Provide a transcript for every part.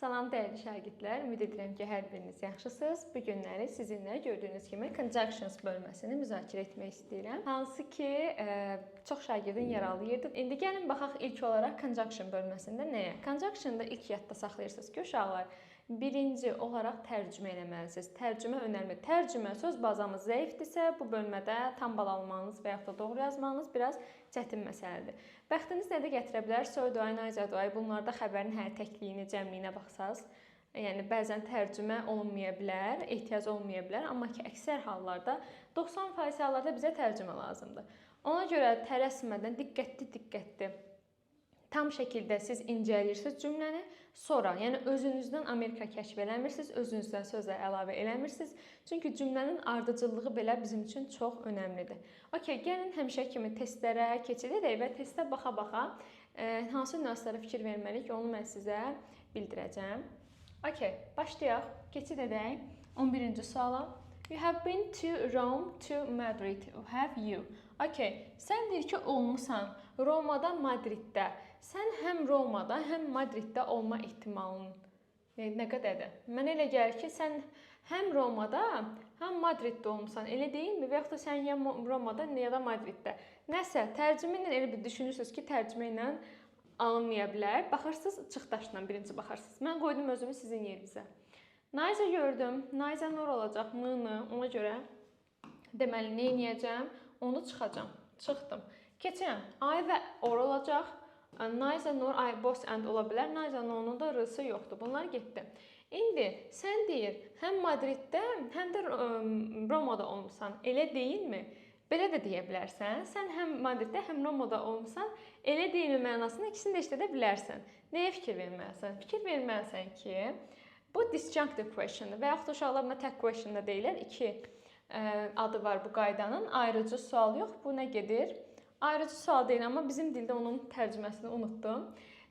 Salam dəyərli şagirdlər, ümid edirəm ki, hər biriniz yaxşısınız. Bu günləri sizinlə gördüyünüz kimi conjunctions bölməsini müzakirə etmək istəyirəm. Hansı ki, çox şagirdin yaralı yeridir. İndi gəlin baxaq ilk olaraq conjunction bölməsində nəyə? Conjunctionda ilk yadda saxlayırsınız ki, uşaqlar, birinci olaraq tərcümə eləməlisiniz. Tərcümə önəmli. Tərcümə söz bazamız zəifdirsə, bu bölmədə tam bal almanız və yaxud da doğru yazmanız biraz çətin məsələdir. Bəxtiniz nə də gətirə bilər? So do I, neither do I. Bunlarda xəbərin hər təkliyini, cəmliyinə baxsaz, yəni bəzən tərcümə olunmaya bilər, ehtiyac olmaya bilər, amma ki, əksər hallarda, 90% hallarda bizə tərcümə lazımdır. Ona görə tələsmədən diqqətli-diqqətli tam şəkildə siz incələyirsiniz cümləni, sonra, yəni özünüzdən Amerika kəşf eləmirsiniz, özünüzdən sözlər əlavə eləmirsiniz. Çünki cümlənin ardıcıllığı belə bizim üçün çox önəmlidir. Okay, gəlin həmişə kimi testlərə keçid edək və testə baxa-baxa hansı nüanslara fikir verməliyik, onu mən sizə bildirəcəm. Okay, başlayaq, keçid edək 11-ci suala. You have been to Rome, to Madrid, have you? Okay, sən deyir ki, olmusan Romada, Madriddə. Sən həm Romada, həm Madriddə olma ehtimalın nə qədərdir? Mənə elə gəlir ki, sən həm Romada, həm Madriddə olmusan, elə deyilmi? Və yaxud da sən ya Romada, ya da Madriddə. Nəsə, tərcümə ilə elə bir düşünürsünüz ki, tərcümə ilə alınmaya bilər. Baxırsınız, çıxdaşla birinci baxırsınız. Mən qoydum özümü sizin yerinizə. Neither gördüm. Neither nor olacaq. N-nı. Ona görə deməli, nə eləyəcəm? Onu çıxacam. Çıxdım. Keçirəm. I və or olacaq. Neither nor I, both and ola bilər. Neither nor'un da r-sı yoxdur. Bunlar getdi. İndi sən deyir, həm Madriddə, həm də Romada olmusan. Elə deyilmi? Belə də deyə bilərsən. Sən həm Madriddə, həm Romada olmusan. Elə deyilmi mənasını ikisini də işlədə bilərsən. Nəyə fikir verməlisən? Fikir verməlisən ki, bu disjunctive questiondur və yaxud da uşaqlar buna tag question da deyirlər. İki adı var bu qaydanın. Ayrıcı sual yox. Bu nə gedir? Ayrıcı sual deyil, amma bizim dildə onun tərcüməsini unutdum.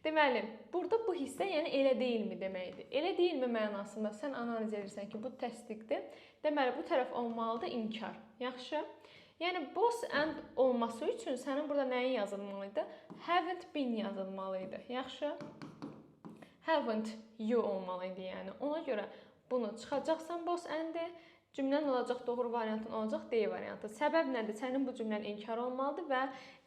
Deməli, burada bu hissə, yəni elə deyilmi deməkdir. Elə deyilmi mənasında sən analiz edirsən ki, bu təsdiqdir. Deməli, bu tərəf olmalıdır inkar. Yaxşı? Yəni, both and olması üçün sənin burada nəyin yazılmalıydı? Haven't been yazılmalıydı. Yaxşı? Haven't you olmalıydı yəni. Ona görə bunu çıxacaqsan both and-i. Cümlənin olacaq doğru variantın olacaq D variantı. Səbəb nədir? Sənin bu cümlən inkar olmalıdır və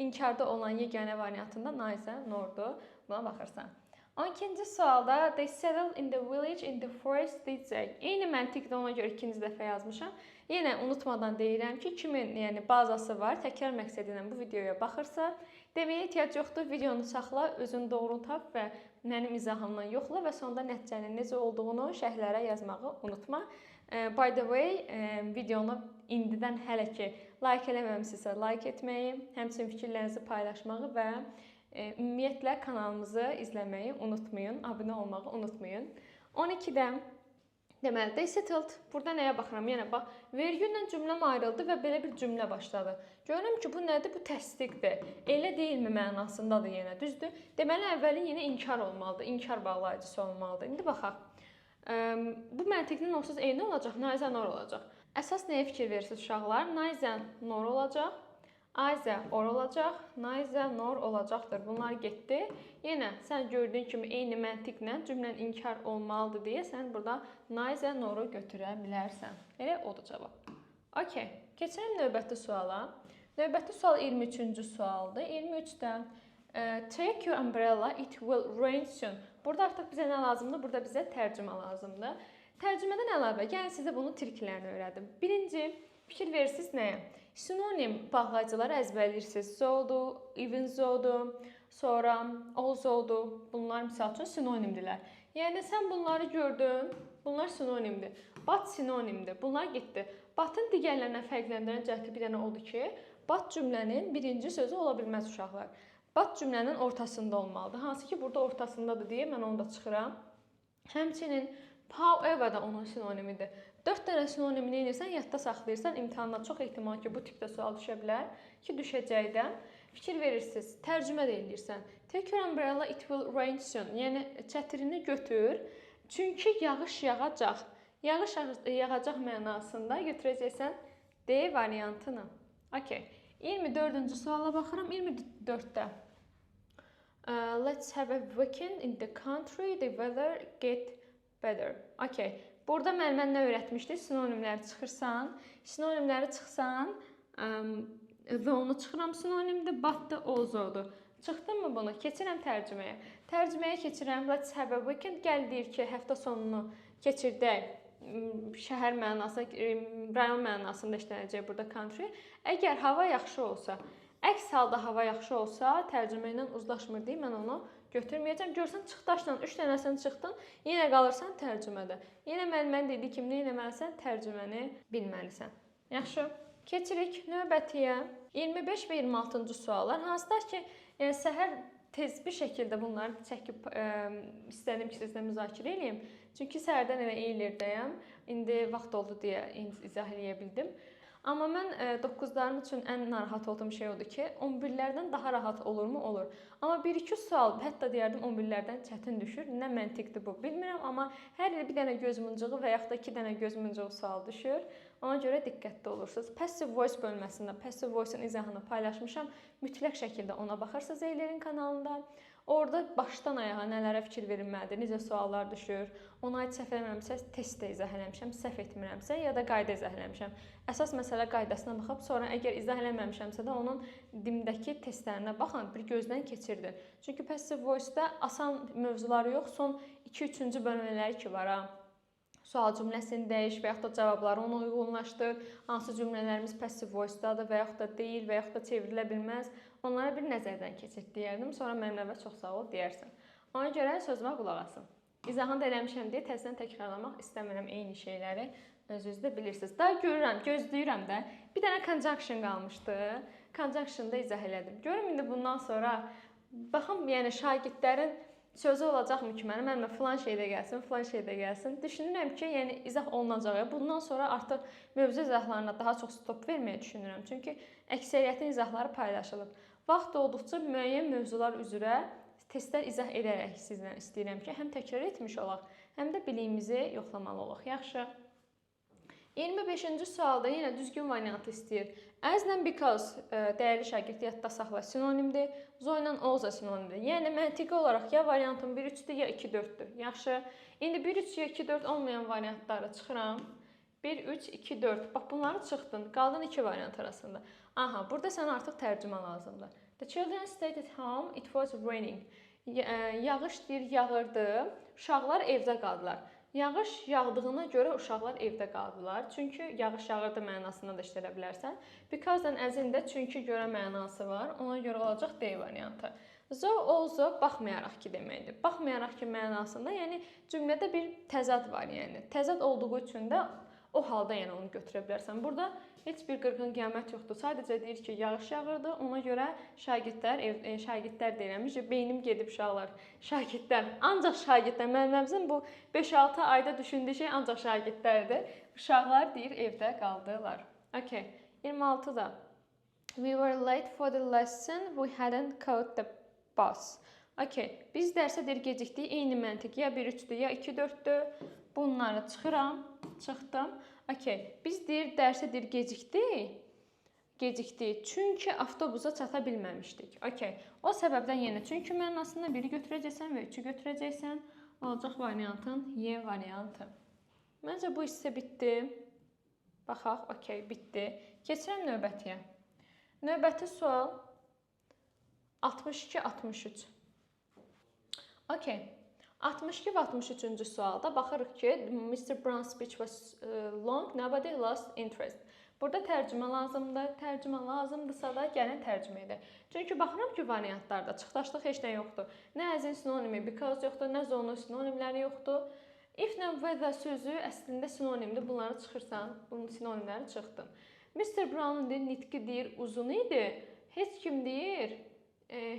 inkarda olan yeganə variantında neither nor'dur. Buna baxırsan. 12-ci sualda they settled in the village in the forest did they? Eyni məntiqdə ona görə ikinci dəfə yazmışam. Yenə unutmadan deyirəm ki, kimin yəni bazası var, təkrar məqsədi ilə bu videoya baxırsa, deməyə ehtiyac yoxdur. Videonu saxla, özün doğru tap və mənim izahımla yoxla və sonda nəticənin necə olduğunu şərhlərə yazmağı unutma. By the way, videonu indidən hələ ki like eləməmisinizsə like etməyi, həmçinin fikirlərinizi paylaşmağı və ümumiyyətlə kanalımızı izləməyi unutmayın, abunə olmağı unutmayın. 12-də deməli, they settled. Burada nəyə baxıram? Yəni bax, vergüllə cümləm ayrıldı və belə bir cümlə başladı. Görürəm ki, bu nədir? Bu təsdiqdir. Elə deyilmi mənasındadır yenə, düzdür? Deməli, əvvəli yenə inkar olmalıdır. İnkar bağlayıcısı olmalıdır. İndi baxaq. Bu məntiqlə onsuz eyni olacaq, neither nor olacaq. Əsas nəyə fikir verirsiniz uşaqlar? Neither nor olacaq, either or olacaq, neither nor olacaqdır. Bunlar getdi. Yenə sən gördüyün kimi eyni məntiqlə cümlənin inkar olmalıdır deyə sən burada neither nor'u götürə bilərsən. Elə odur cavab. Okay, keçirəm növbəti suala. Növbəti sual 23-cü sualdır. 23-də take your umbrella, it will rain soon. Burada artıq bizə nə lazımdır? Burada bizə tərcümə lazımdır. Tərcümədən əlavə, gəlin sizə bunun triklərini öyrədim. Birinci, fikir verirsiniz nəyə? Sinonim bağlayıcıları əzbərləyirsiniz. So-dur, even though-dur, sonra also-dur. Bunlar misal üçün sinonimdirlər. Yəni sən bunları gördün, bunlar sinonimdir. But sinonimdir. Bunlar getdi. But-ın digərlərindən fərqləndirən cəhəti bir dənə odur ki, but cümlənin birinci sözü ola bilməz uşaqlar. But cümlənin ortasında olmalıdır. Hansı ki, burada ortasındadır deyə mən onu da çıxıram. Həmçinin however da onun sinonimidir. 4 dənə sinonimi nə edirsən, yadda saxlayırsan. İmtahanda çox ehtimal ki, bu tipdə sual düşə bilər ki, düşəcək də. Fikir verirsiniz, tərcümə də eləyirsən. Take your umbrella, it will rain soon. Yəni çətirini götür, çünki yağış yağacaq. Yağış yağacaq mənasında götürəcəksən D variantını. Okay. 24-cü suala baxıram. 24-də. Let's have a weekend in the country. The weather get better. Okay. Burada müəllimə nə öyrətmişdi? Sinonimləri çıxırsan. Sinonimləri çıxsan, the-onu çıxıram sinonimdir, but-dır, also-dur. Çıxdın mı bunu? Keçirəm tərcüməyə. Tərcüməyə keçirəm. Let's have a weekend. Gəl deyir ki, həftə sonunu keçirdək. Şəhər mənası, rayon mənasında işlənəcək burada country. Əgər hava yaxşı olsa, əks halda hava yaxşı olsa, tərcümə ilə uzlaşmır deyə mən onu götürməyəcəm. Görsən çıxdaşla 3 dənəsini çıxdın, yenə qalırsan tərcümədə. Yenə müəllimənin dediyi kimi nə etməlisən? Tərcüməni bilməlisən. Yaxşı. Keçirik növbətiyə. 25 və 26-cı suallar. Hansılar ki, yəni səhər tez bir şəkildə bunları çəkib istədim ki, sizlə müzakirə eləyim. Çünki səhərdən elə eyirdəyəm. İndi vaxt oldu deyə izah eləyə bildim. Amma mən 9-larım üçün ən narahat olduğum şey odur ki, 11-lərdən daha rahat olurmu? Olur. Amma 1-2 sual, hətta deyərdim 11-lərdən çətin düşür. Nə məntiqdir bu bilmirəm, amma hər il bir dənə göz mıncığı və yaxud da 2 dənə göz mıncığı sual düşür. Ona görə diqqətli olursunuz. Passive voice bölməsində passive voice-un izahını paylaşmışam. Mütləq şəkildə ona baxırsınız Eylerin kanalında. Orada başdan ayağa nələrə fikir verilməlidir, necə suallar düşür, ona aid səhv eləmirəmsə testdə izah eləmişəm, səhv etmirəmsə ya da qayda izah eləmişəm. Əsas məsələ qaydasına baxıb, sonra əgər izah eləməmişəmsə də onun dimdəki testlərinə baxın, bir gözdən keçirdin. Çünki passive voice-da asan mövzuları yox, son 2-3-cü bölmələri ki var ha. Sual cümləsini dəyiş və yaxud da cavabları ona uyğunlaşdır. Hansı cümlələrimiz passive voice-dadır və yaxud da deyil və yaxud da çevrilə bilməz. Onlara bir nəzərdən keçir deyərdim. Sonra mənimlə və çox sağ ol deyərsən. Ona görə sözümə qulaq asın. İzahını da eləmişəm deyə təzədən təkrarlamaq istəmirəm eyni şeyləri. Özünüz də bilirsiniz. Daha görürəm, gözləyirəm də. Bir dənə conjunction qalmışdı. Conjunction-da izah elədim. Görüm indi bundan sonra baxım, yəni şagirdlərin sözü olacaqmı ki, mənim əlimə filan şey də gəlsin, filan şey də gəlsin. Düşünürəm ki, yəni izah olunacaq. Bundan sonra artıq mövzu izahlarına daha çox stop verməyi düşünürəm. Çünki əksəriyyətin izahları paylaşılıb. Vaxt olduqca müəyyən mövzular üzrə testlər izah edərək sizlə istəyirəm ki, həm təkrar etmiş olaq, həm də biliyimizi yoxlamalı olaq. Yaxşı. 25-ci sualda yenə düzgün variantı istəyir. As-la because dəyərli şagird yadda saxla sinonimdir. Though ilə also sinonimdir. Yəni məntiqi olaraq ya variantım 1-3-dür, ya 2-4-dür. Yaxşı. İndi 1-3 ya 2-4 olmayan variantları çıxıram. 1-3, 2-4. Bax bunları çıxdın. Qaldın 2 variant arasında. Aha, burada sənə artıq tərcümə lazımdır. The children stayed at home. It was raining. Yağış deyir, yağırdı. Uşaqlar evdə qaldılar. Yağış yağdığına görə uşaqlar evdə qaldılar. Çünki yağış yağırdı mənasında da işlədə bilərsən. Because-dan əzində çünki görə mənası var. Ona görə olacaq D variantı. Though, also baxmayaraq ki deməkdir. Baxmayaraq ki mənasında, yəni cümlədə bir təzad var, yəni. Təzad olduğu üçün də o halda yəni onu götürə bilərsən. Burada heç bir qırğın qiyamət yoxdur. Sadəcə deyir ki, yağış yağırdı. Ona görə şagirdlər, şagirdlər deyirəmiş, beynim gedib uşaqlar. Şagirdlər, ancaq şagirdlər. Müəllimimizin bu 5-6 ayda düşündüyü şey ancaq şagirdlərdir. Uşaqlar deyir, evdə qaldılar. Okay, 26-da. We were late for the lesson. We hadn't caught the bus. Okay, biz dərsə deyir gecikdik. Eyni məntiq ya 1-3-dür, ya 2-4-dür. Bunları çıxıram, çıxdım. Okay, biz deyir dərsə deyir gecikdik. Gecikdik. Çünki avtobusa çata bilməmişdik. Okay, o səbəbdən yenə çünki mənasında 1-i götürəcəksən və 3-ü götürəcəksən. Olacaq variantın Y variantı. Məncə bu hissə bitdi. Baxaq, okay, bitdi. Keçirəm növbətiyə. Növbəti sual 62-63. Okay. 62 və 63-cü sualda baxırıq ki, Mr. Brown's speech was long, nobody lost interest. Burada tərcümə lazımdır. Tərcümə lazımdırsa da gəlin tərcümə edək. Çünki baxıram ki, variantlarda çıxdaşlıq heç nə yoxdur. Nə as-in sinonimi because yoxdur, nə though-nun sinonimləri yoxdur. If-lə whether sözü əslində sinonimdir. Bunları çıxırsan, bunun sinonimləri çıxdın. Mr. Brown'un deyir, nitqi deyir, uzun idi. Heç kim deyir,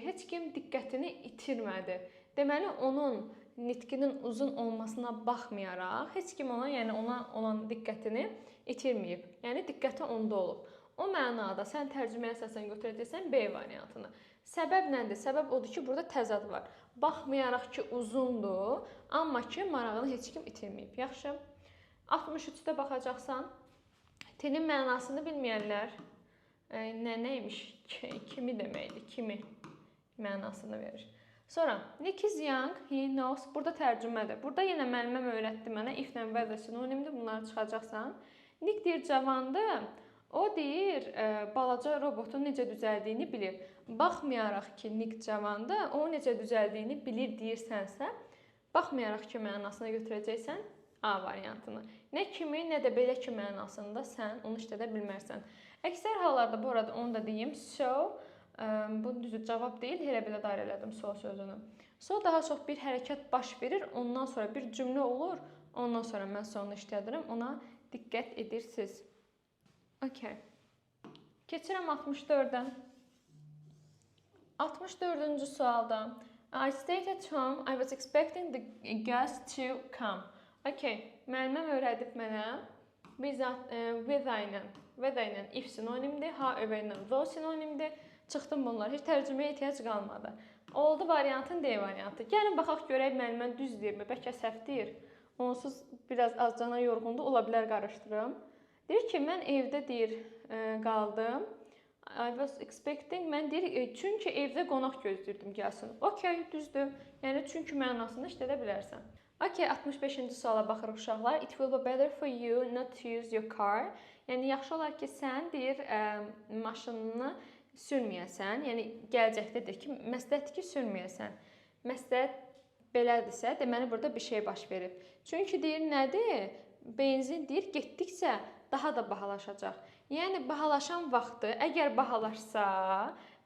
heç kim diqqətini itirmədi. Deməli, onun nitqinin uzun olmasına baxmayaraq, heç kim ona, yəni ona olan diqqətini itirməyib. Yəni diqqəti onda olub. O mənada sən tərcüməyə əsasən götürəcəksən B variantını. Səbəb nədir? Səbəb odur ki, burada təzad var. Baxmayaraq ki, uzundur, amma ki, marağını heç kim itirməyib. Yaxşı. 63-də baxacaqsan, tilin mənasını bilməyənlər nə neymiş? Kimi deməkdir? Kimi mənasını verir. Sonra Nick is young, he knows. Burada tərcümədir. Burada yenə müəlliməm öyrətdi mənə if-lə whether sinonimdir. Bunları çıxacaqsan. Nick deyir cavandır. O deyir, balaca robotun necə düzəldiyini bilir. Baxmayaraq ki, Nick cavandır, o necə düzəldiyini bilir deyirsənsə, baxmayaraq ki mənasına götürəcəksən A variantını. Nə kimi, nə də belə ki mənasında sən onu işlədə bilməzsən. Əksər hallarda bu arada onu da deyim. So, bu düzü cavab deyil, elə belə dairə elədim so sözünü. So daha çox bir hərəkət baş verir, ondan sonra bir cümlə olur, ondan sonra mən so-nu işlədirəm, ona diqqət edirsiniz. Okay. Keçirəm 64-ə. 64-cü sualda I stayed at home. I was expecting the guest to come. Okay, müəlliməm öyrədib mənə whether ilə if sinonimdir, however ilə though sinonimdir. Çıxdım bunlar. Heç tərcüməyə ehtiyac qalmadı. Oldu variantın D variantı. Gəlin baxaq görək müəlliməm düz deyirmi, bəlkə səhv deyir. Onsuz biraz azcana yorğundur, ola bilər qarışdırım. Deyir ki, mən evdə deyir qaldım. I was expecting, mən deyir, çünki evdə qonaq gözləyirdim gəlsin. Okay, düzdür. Yəni çünki mənasını işlədə bilərsən. Okay, 65-ci suala baxırıq uşaqlar. It will be better for you not to use your car. Yəni yaxşı olar ki, sən deyir maşınını sürməyəsən. Yəni gələcəkdədir ki, məsləhətdir ki, sürməyəsən. Məsləhət belədirsə, deməli burada bir şey baş verib. Çünki deyir nədir? Benzin deyir getdikcə daha da bahalaşacaq. Yəni bahalaşan vaxtı, əgər bahalaşsa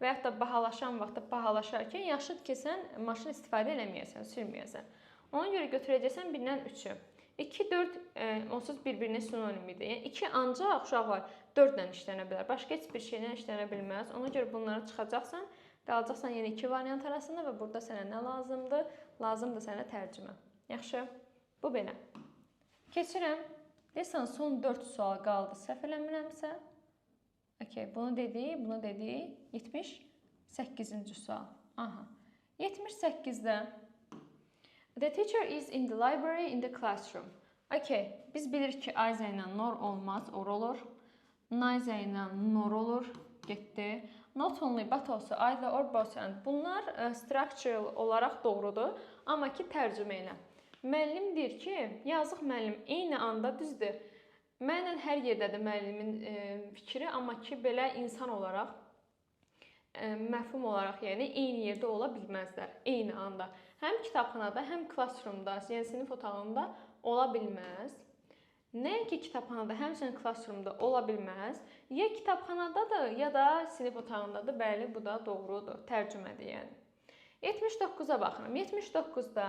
və yaxud da bahalaşan vaxtda bahalaşarkən yaxşıdır ki, sən maşın istifadə eləməyəsən, sürməyəsən. Ona görə götürəcəksən 1-dən 3-ü. 2, 4 onsuz bir-birinə sinonim idi. Yəni 2 ancaq uşaqlar 4 ilə işlənə bilər. Başqa heç bir şeylə işlənə bilməz. Ona görə bunları çıxacaqsan, qalacaqsan yenə 2 variant arasında və burada sənə nə lazımdır? Lazımdır sənə tərcümə. Yaxşı, bu belə. Keçirəm. Deyəsən son 4 sual qaldı. Səhv eləmirəmsə. Okay, bunu dedik, bunu dedik. 78-ci sual. Aha. 78-də The teacher is in the library in the classroom. Okay, biz bilirik ki, either ilə nor olmaz, or olur. Neither ilə nor olur, getdi. Not only, but also, either or, both and. Bunlar structural olaraq doğrudur, amma ki tərcümə ilə. Müəllim deyir ki, yazıq müəllim eyni anda düzdür. Mənlə hər yerdədir müəllimin fikri, amma ki belə insan olaraq, məfhum olaraq, yəni eyni yerdə ola bilməzlər, eyni anda. Həm kitabxanada, həm classroomda, yəni sinif otağında ola bilməz. Nəinki kitabxanada, həmçinin classroomda ola bilməz. Ya kitabxanadadır, ya da sinif otağındadır. Bəli, bu da doğrudur. Tərcümədir yəni. 79-a baxıram. 79-da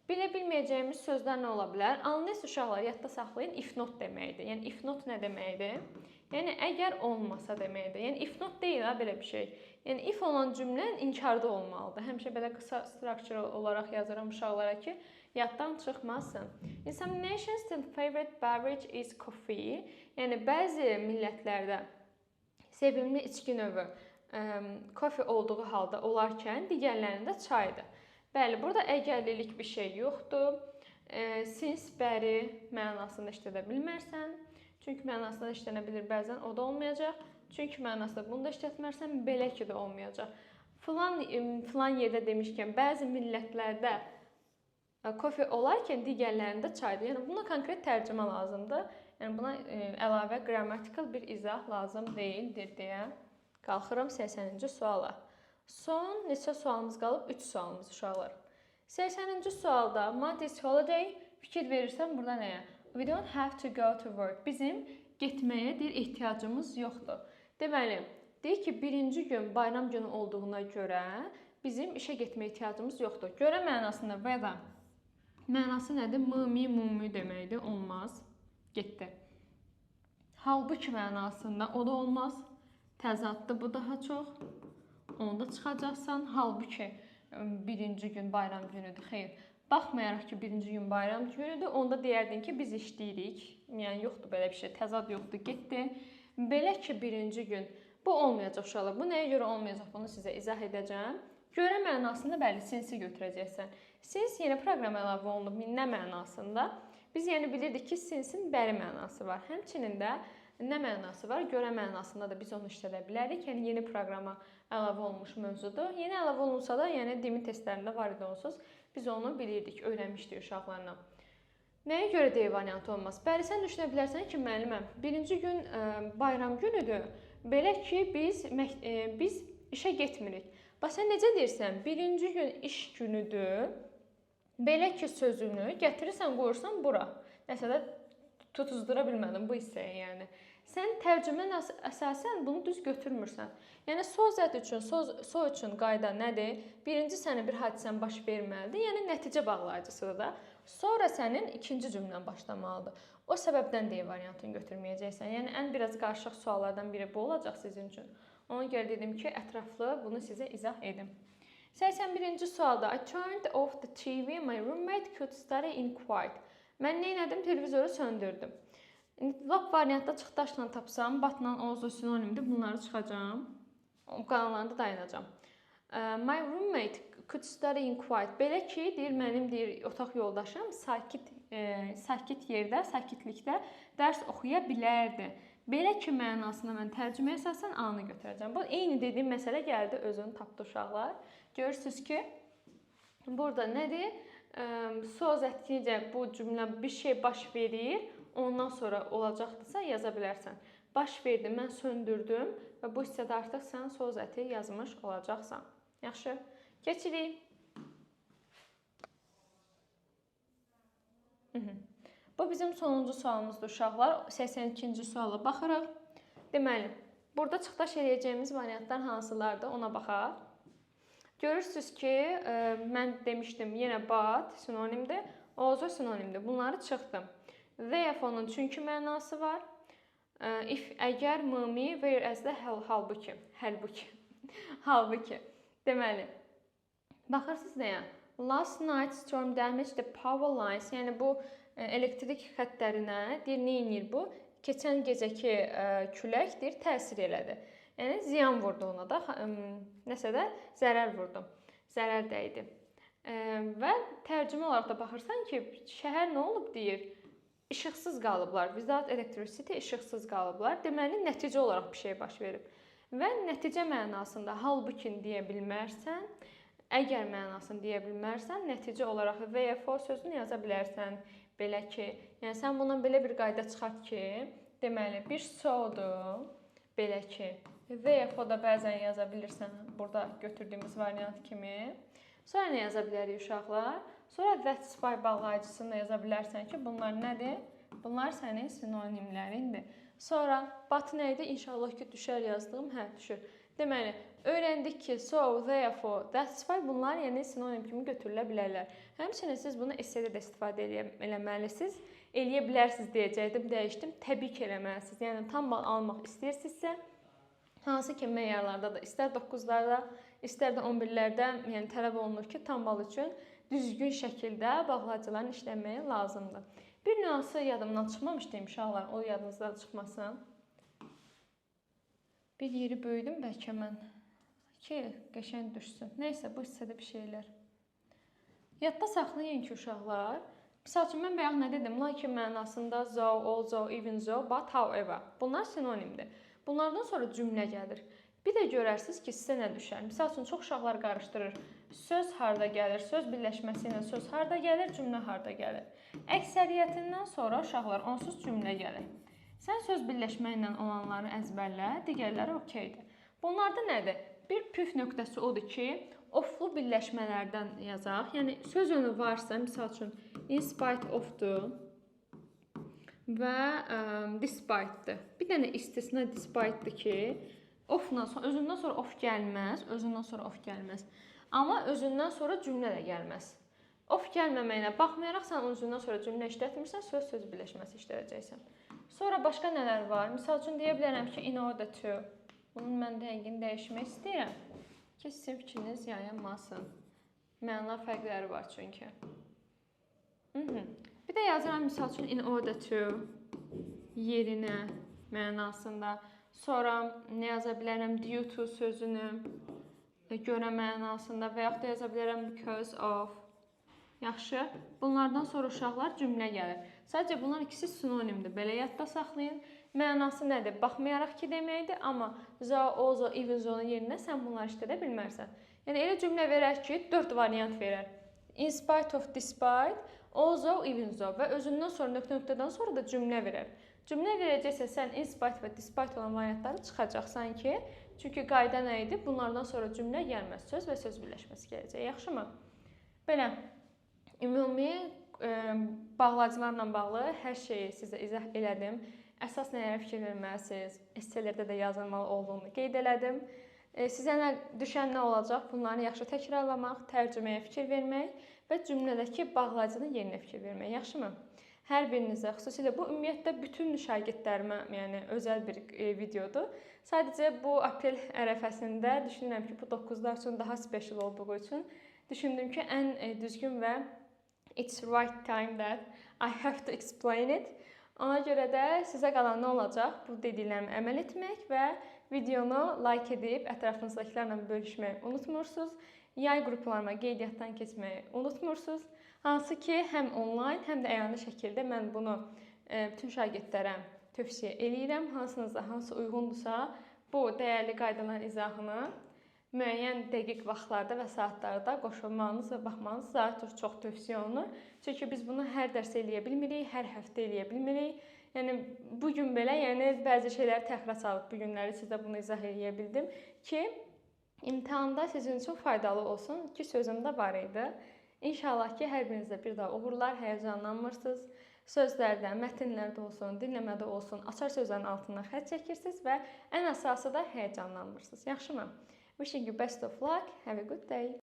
bilə bilməyəcəyimiz sözlər nə ola bilər? Unless uşaqlar yadda saxlayın, if not deməkdir. Yəni if not nə deməkdir? Yəni əgər olmasa deməkdir. Yəni if not deyil ha belə bir şey. Yəni if olan cümlə inkarda olmalıdır. Həmişə belə qısa structure olaraq yazıram uşaqlara ki, yaddan çıxmasın. In some nations the favorite beverage is coffee. Yəni bəzi millətlərdə sevimli içki növü kofe olduğu halda olarkən digərlərində çaydır. Bəli, burada əgərlilik bir şey yoxdur. Since bəri mənasında işlədə bilmərsən. Çünki mənasında işlənə bilir bəzən, o da olmayacaq. Çünki mənasında bunu da işlətmərsən, belə ki də olmayacaq. Filan yerdə demişkən, bəzi millətlərdə kofe olarkən digərlərində çaydır. Yəni buna konkret tərcümə lazımdır. Yəni buna əlavə grammatical bir izah lazım deyildir deyə qalxıram 80-ci suala. Son neçə sualımız qalıb? 3 sualımız uşaqlar. 80-ci sualda Monday's holiday, fikir verirsən burada nəyə? We don't have to go to work. Bizim getməyə deyir ehtiyacımız yoxdur. Deməli, deyir ki, birinci gün bayram günü olduğuna görə bizim işə getməyə ehtiyacımız yoxdur. Görə mənasında whether mənası nədir? M, mi, mu, mü deməkdir. Olmaz. Getdi. Halbuki mənasında o da olmaz. Təzaddır bu daha çox. Onu da çıxacaqsan. Halbuki birinci gün bayram günüdür. Xeyr. Baxmayaraq ki, birinci gün bayram günüdür, onda deyərdin ki, biz işləyirik. Yəni yoxdur belə bir şey, təzad yoxdur, getdi. Belə ki, birinci gün bu olmayacaq uşaqlar. Bu nəyə görə olmayacaq, bunu sizə izah edəcəm. Görə mənasında bəli, since-i götürəcəksən. Since yeni proqram əlavə olunub nə mənasında? Biz yəni bilirdik ki, since-in bəri mənası var. Həmçinin də Nə mənası var? Görə mənasında da biz onu işlədə bilərik. Yəni yeni proqrama əlavə olunmuş mövzudur. Yeni əlavə olunsa da, yəni DİMİ testlərində var idi onsuz. Biz onu bilirdik, öyrənmişdik uşaqlarla. Nəyə görə D variantı olmaz? Bəli, sən düşünə bilərsən ki, müəlliməm, birinci gün bayram günüdür. Belə ki, biz işə getmirik. Bax, sən necə deyirsən? Birinci gün iş günüdür. Belə ki sözünü gətirirsən, qoyursan bura. Nəsə də tutuzdura bilmədim bu hissəyi, yəni. Sən tərcümə əsasən bunu düz götürmürsən. Yəni so zət üçün, so üçün qayda nədir? Birinci sənin bir hadisən baş verməlidir, yəni nəticə bağlayıcısıdır da. Sonra sənin ikinci cümlən başlamalıdır. O səbəbdən D variantını götürməyəcəksən. Yəni ən biraz qarışıq suallardan biri bu olacaq sizin üçün. Ona görə dedim ki, ətraflı bunu sizə izah edim. 81-ci sualda I turned off the TV, my roommate could study in quiet. Mən nə etdim? Televizoru söndürdüm. İndi lap variantda çıxdaşla tapsam, butla also sinonimdir. Bunları çıxacağam. O qalanlarında dayanacağam. My roommate could study in quiet. Belə ki, deyir mənim deyir otaq yoldaşım sakit yerdə, sakitlikdə dərs oxuya bilərdi. Belə ki mənasına mən tərcüməyə əsasən A-nı götürəcəm. Bu eyni dediyim məsələ gəldi, özünü tapdı uşaqlar. Görürsünüz ki, burada nədir? So zətcə bu cümlə bir şey baş verir, ondan sonra olacaqdırsa yaza bilərsən. Baş verdi, mən söndürdüm və bu hissədə artıq sən so zəti yazmış olacaqsan. Yaxşı, keçirik. Bu bizim sonuncu sualımızdır uşaqlar. 82-ci suala baxırıq. Deməli, burada çıxdaş eləyəcəyimiz variantlar hansılardır, ona baxaq. Görürsünüz ki, mən demişdim, yenə but sinonimdir, also sinonimdir. Bunları çıxdım. Therefore-nun çünki mənası var. If, əgər, mı, whereas də halbuki. Halbuki. Halbuki. Deməli, baxırsınız nəyə? Last night storm damaged the power lines. Yəni bu elektrik xəttlərinə deyir, nə eləyir bu? Keçən gecəki külək deyir, təsir elədi. Yəni ziyan vurdu ona da, nəsə də zərər vurdu. Zərər dəydi. Və tərcümə olaraq da baxırsan ki, şəhər nə olub deyir? İşıqsız qalıblar. Without electricity işıqsız qalıblar. Deməli, nəticə olaraq bir şey baş verib. Və nəticə mənasında halbuki deyə bilmərsən, əgər mənasını deyə bilmərsən, nəticə olaraq therefore sözünü yaza bilərsən. Belə ki, yəni sən bundan belə bir qayda çıxart ki, deməli, bir so-dur, belə ki, therefore da bəzən yaza bilirsən, burada götürdüyümüz variant kimi. Sonra nə yaza bilərik uşaqlar? Sonra that's why bağlayıcısını da yaza bilərsən ki, bunlar nədir? Bunlar sənin sinonimlərindir. Sonra but nə idi? İnşallah ki, düşər yazdığım. Hə, düşür. Deməli, öyrəndik ki, so, therefore, that's why bunlar yəni sinonim kimi götürülə bilərlər. Həmçinin siz bunu essedə də istifadə eləməlisiniz. Eləyə bilərsiniz deyəcəkdim, dəyişdim. Təbii ki, eləməlisiniz. Yəni, tam bal almaq istəyirsinizsə, hansı ki, meyarlarda da, istər 9-larda, istər də 11-lərdə, yəni tələb olunur ki, tam bal üçün düzgün şəkildə bağlayıcıların işləməyi lazımdır. Bir nüansı yadımdan çıxmamış deyim uşaqlar, o yadınızdan çıxmasın. Bir yeri böyüdüm bəlkə mən ki, qəşəng düşsün. Nəysə, bu hissədə bir şeylər. Yadda saxlayın ki, uşaqlar, misal üçün, mən bayaq nə dedim? Lakin mənasında though, although, even though, but, however. Bunlar sinonimdir. Bunlardan sonra cümlə gəlir. Bir də görərsiniz ki, sizə nə düşər. Misal üçün, çox uşaqlar qarışdırır. Söz harda gəlir, söz birləşməsi ilə söz harda gəlir, cümlə harda gəlir. Əksəriyyətindən sonra uşaqlar onsuz cümlə gəlir. Sən söz birləşmə ilə olanları əzbərlə, digərləri okeydir. Bunlarda nədir? Bir püf nöqtəsi odur ki, oflu birləşmələrdən yazaq. Yəni, söz önü varsa, misal üçün, in spite of-dur və despite-dır. Bir dənə istisna despite-dır ki, ofla, özündən sonra of gəlməz, özündən sonra of gəlməz. Amma özündən sonra cümlə də gəlməz. Of gəlməməyinə baxmayaraq, sən özündən sonra cümlə işlətmirsən, söz-söz birləşməsi işlədəcəksən. Sonra başqa nələr var? Misal üçün, deyə bilərəm ki, in order to. Bunun mən rəngini dəyişmək istəyirəm ki, sizin fikriniz yayınmasın. Məna fərqləri var çünki. Bir də yazıram, misal üçün, in order to yerinə mənasında. Sonra nə yaza bilərəm? Due to sözünü görə mənasında və yaxud da yaza bilərəm because of. Yaxşı. Bunlardan sonra uşaqlar cümlə gəlir. Sadəcə bunlar ikisi sinonimdir. Belə yadda saxlayın. Mənası nədir? Baxmayaraq ki deməkdir, amma though, although, even though-nun yerinə sən bunları işlədə bilmərsən. Yəni elə cümlə verər ki, 4 variant verər. In spite of, despite, although, even though və özündən sonra nöqtə nöqtədən sonra da cümlə verər. Cümlə verəcəksə sən in spite və despite olan variantları çıxacaqsan ki, çünki qayda nə idi? Bunlardan sonra cümlə gəlməz, söz və söz birləşməsi gələcək. Yaxşımı? Belə ümumi bağlayıcılarla bağlı hər şeyi sizə izah elədim. Əsas nələrə fikir verməlisiniz, esselərdə də yazılmalı olduğunu qeyd elədim. Sizə nə düşən nə olacaq? Bunları yaxşı təkrarlamaq, tərcüməyə fikir vermək və cümlədəki bağlayıcının yerinə fikir vermək. Yaxşımı? Hər birinizə, xüsusilə bu ümumiyyətlə bütün şagirdlərimə, yəni özəl bir videodur. Sadəcə bu aprel ərəfəsində düşünürəm ki, bu 9-lar üçün daha special olduğu üçün düşündüm ki, ən düzgün və it's right time that I have to explain it. Ona görə də sizə qalan nə olacaq? Bu dediklərimi əməl etmək və videonu like edib ətrafınızdakılarla bölüşməyi unutmursunuz. Yay qruplarıma qeydiyyatdan keçməyi unutmursunuz. Hansı ki, həm onlayn, həm də əyani şəkildə mən bunu bütün şagirdlərə tövsiyə eləyirəm. Hansınıza hansı uyğundursa, bu dəyərli qaydaların izahını müəyyən dəqiq vaxtlarda və saatlarda qoşulmağınız və baxmağınız daha çox tövsiyə olunur. Çünki biz bunu hər dərs eləyə bilmirik, hər həftə eləyə bilmirik. Yəni bu gün belə, yəni bəzi şeyləri təxirə salıb bu günləri sizə bunu izah eləyə bildim ki, imtahanda sizin üçün faydalı olsun ki, sözüm də var idi. İnşallah ki, hər birinizə bir daha uğurlar, həyəcanlanmırsınız. Sözlərdə, mətnlərdə olsun, dinləmədə olsun, açar sözlərin altından xətt çəkirsiniz və ən əsası da həyəcanlanmırsınız. Yaxşımı? Wishing you best of luck. Have a good day.